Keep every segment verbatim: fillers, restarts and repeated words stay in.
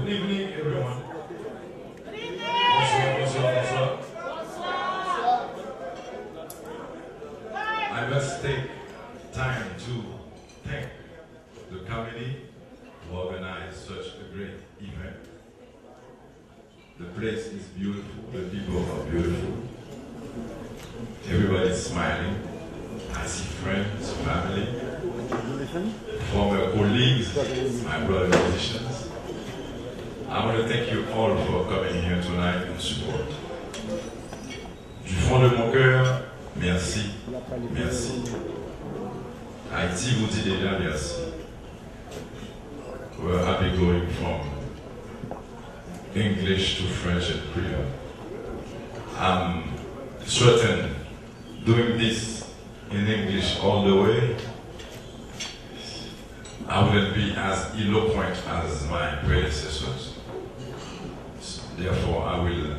Good evening, everyone. Bonsoir, bonsoir, bonsoir. I must take time to thank the committee who organized such a great event. The place is beautiful, the people are beautiful. Everybody is smiling. I see friends, family, former colleagues, my brother musicians. I want to thank you all for coming here tonight and support. Du fond de mon cœur, merci, merci. Haïti vous dit déjà merci. We're happy going from English to French and Creole. I'm certain doing this in English all the way, I wouldn't be as eloquent as my predecessors. Therefore, I will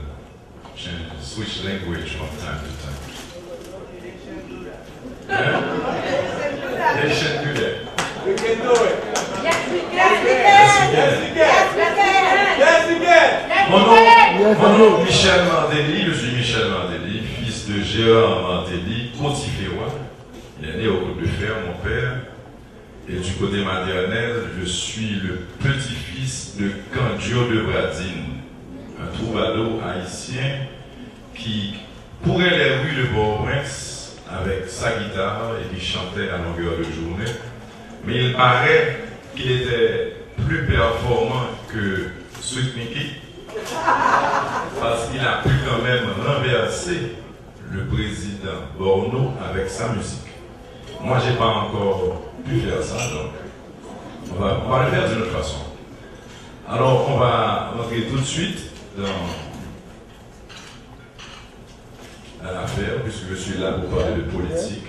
change, switch language from time to time. Hein? Haitian do that. We can do it. Yes, we can. Yes, we can. Yes, we can. Mon nom, mon nom Michel Martelly, je suis Michel Martelly, fils de Gérard Martelly, Cotiférois. Il est né au Côte de Fer, mon père. Et du côté maternel, je suis le petit-fils de Candio de Pradines, un troubadour haïtien qui courait les rues de Port-au-Prince avec sa guitare et qui chantait à longueur de journée. Mais il paraît qu'il était plus performant que Sweet Micky, parce qu'il a pu quand même renverser le président Borno avec sa musique. Moi, j'ai pas encore pu faire ça, donc on va, on va le faire d'une autre façon. Alors, on va rentrer tout de suite dans, dans l'affaire, puisque je suis là pour parler de politique,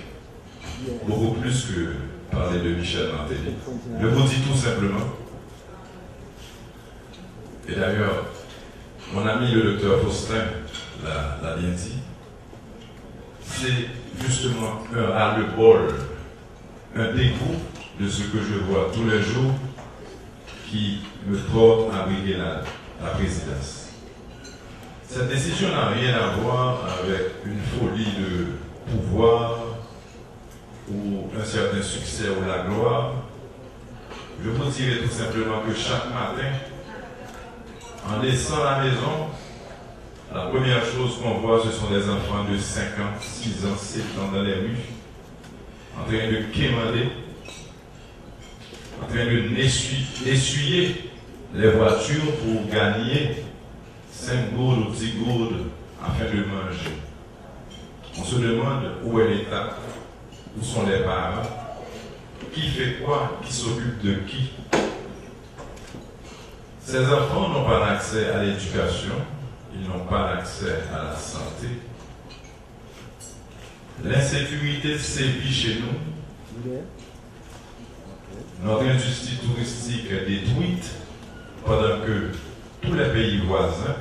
beaucoup plus que parler de Michel Martelly. Je vous dis tout simplement, et d'ailleurs, mon ami le docteur Faustin l'a, l'a bien dit, c'est justement un ras-le-bol, un dégoût de ce que je vois tous les jours qui me porte à briguer la, la présidence. Cette décision n'a rien à voir avec une folie de pouvoir ou un certain succès ou la gloire. Je vous dirai tout simplement que chaque matin, en laissant la maison, la première chose qu'on voit, ce sont des enfants de cinq ans, six ans, sept ans dans les rues, en train de quémander, en train de n'essuyer, essuyer les voitures pour gagner cinq gourdes ou dix gourdes afin de manger. On se demande où est l'État, où sont les parents, qui fait quoi, qui s'occupe de qui. Ces enfants n'ont pas l'accès à l'éducation, ils n'ont pas l'accès à la santé. L'insécurité sévit chez nous. Notre industrie touristique est détruite pendant que tous les pays voisins,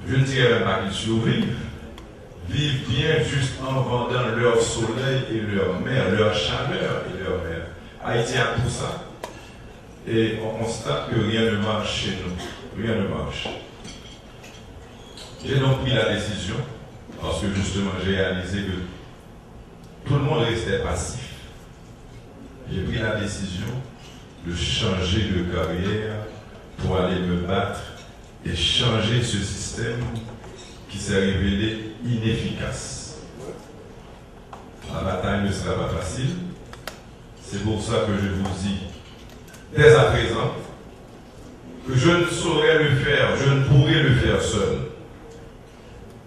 je ne dirais même pas qu'ils survivent, vivent bien juste en vendant leur soleil et leur mer, leur chaleur et leur mer. Haïti a tout ça. Et on constate que rien ne marche chez nous. Rien ne marche. J'ai donc pris la décision, parce que justement j'ai réalisé que tout le monde restait passif. J'ai pris la décision de changer de carrière pour aller me battre et changer ce système qui s'est révélé inefficace. La bataille ne sera pas facile. C'est pour ça que je vous dis dès à présent que je ne saurais le faire, je ne pourrai le faire seul.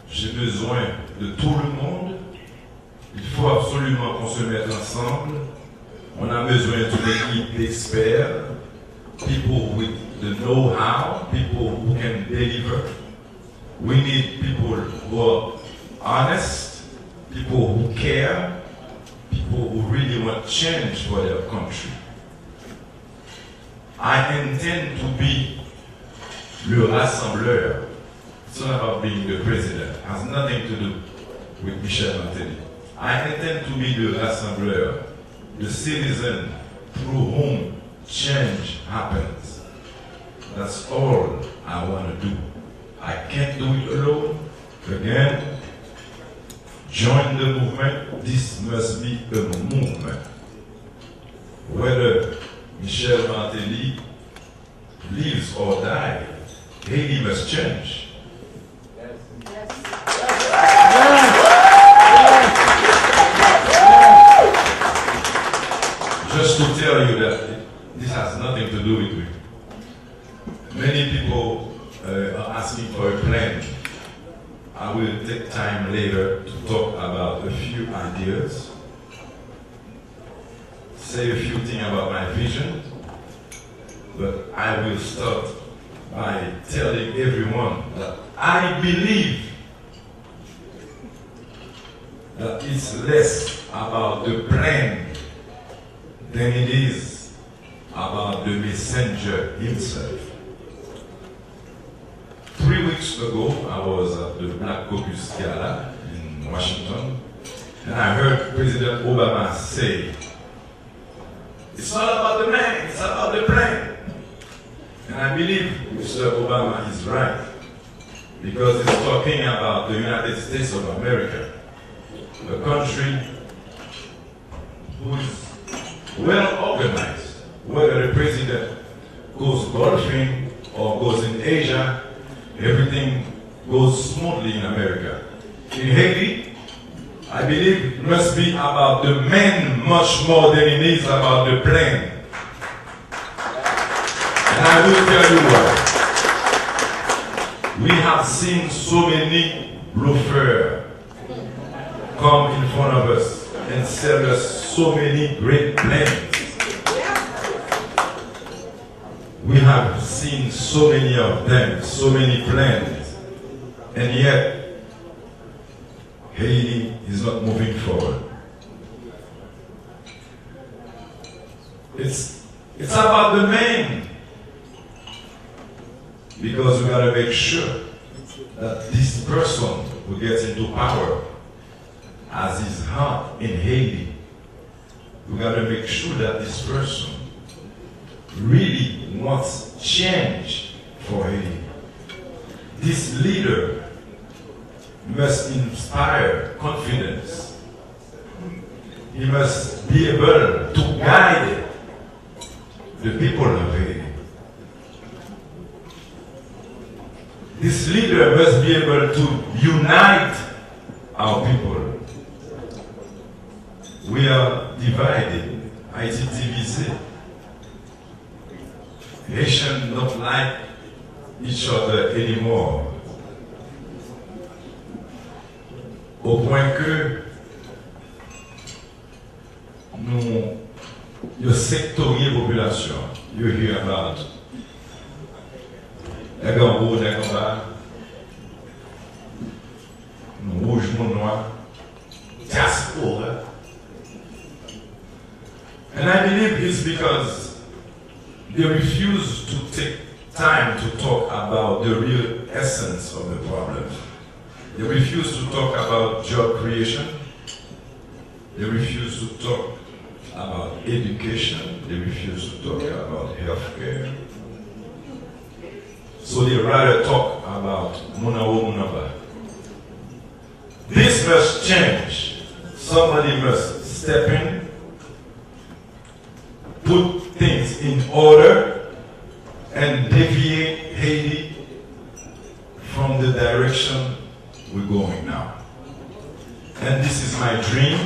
J'ai besoin de tout le monde. Il faut absolument qu'on se mette ensemble. On a besoin d'une équipe d'experts, people with the know-how, people who can deliver. We need people who are honest, people who care, people who really want change for their country. I intend to be le rassembleur. It's not about being the president. Has nothing to do with Michel Martelly. I intend to be the rassembleur, the citizen through whom change happens. That's all I want to do. I can't do it alone. Again, join the movement. This must be a movement. Whether Michel Martelly lives or die, Haiti must change. Just to tell you that this has nothing to do with me. Many people uh, are asking for a plan. I will take time later to talk about a few ideas, say a few things about my vision, but I will start by telling everyone that I believe that it's less about the plan than it is about the messenger himself. Three weeks ago, I was at the Black Caucus Gala in Washington, and I heard President Obama say, "It's not about the man, it's about the plan." And I believe Mister Obama is right, because he's talking about the United States of America, a country who is well organized, whether the president goes golfing or goes in Asia, everything goes smoothly in America. In Haiti, I believe it must be about the man much more than it is about the plan. And I will tell you why. We have seen so many bluffers come in front of us and sell us so many great plans. We have seen so many of them, so many plans, and yet Haiti is not moving forward. It's, it's about the man. Because we gotta make sure that this person who gets into power has his heart in Haiti. We gotta make sure that this person really wants change for Haiti. This leader must inspire confidence. He must be able to guide the people of Haiti. This leader must be able to unite our people. We are divided. Haiti divisé. Haitians don't like each other anymore. Au point que nou, yo sektorye popilasyon. You hear about nèg anwo, nèg anba, moun wouj, moun nwa, dyaspora. And I believe it's because they refuse to take time to talk about the real essence of the problem. They refuse to talk about job creation. They refuse to talk about education. They refuse to talk about health care. So they rather talk about moun anwo, moun anba. This must change. Somebody must step in, put things in order, and deviate Haiti from the direction we're going now. And this is my dream.